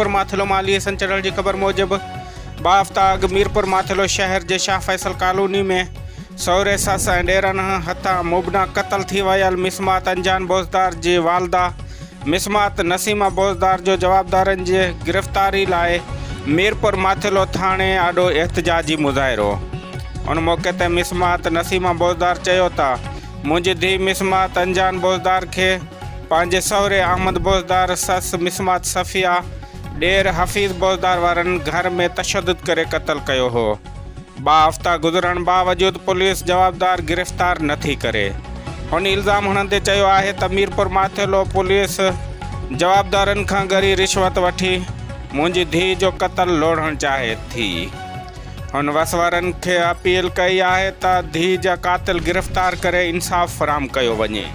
ميرپور ماٿيلو مان علي حسن چڙهڻ جي خبر موجب ٻه هفتا اڳ ميرپور ماٿيلو شهر جي شاهه فيصل ڪالوني ۾ سهري سس ۽ ڏيرن هٿان مبنا قتل ٿي ويل مسمات انجان بوزدار جي والده مسمات نسيمه بوزدار جو جوابدارن جي گرفتاري لاء ميرپور ماٿيلو ٿاڻي آڏو احتجاجي مظاهرو ان موقعي تي مسمات نسيمه بوزدار چيو ته منهنجي ڌيء مسمات انجان بوزدار کي پنهنجي سهري احمد بوزدار، سس مسمات صفيه، ڏير حفيظ بوزدار وارن گهر ۾ تشدد ڪري قتل ڪيو هو. ٻه هفتا گذرڻ باوجود پوليس جوابدار گرفتار نه ٿي ڪري. هن الزام هڻندي چيو آهي ته ميرپور ماٿيلو پوليس جوابدارن کان ڳري رشوت وٺي منهنجي ڌيء جو قتل لوڙهڻ چاهي ٿي. هن وس وارن کي اپيل ڪئي آهي ته ڌيء جا قاتل گرفتار ڪري انصاف فراهم ڪيو وڃي.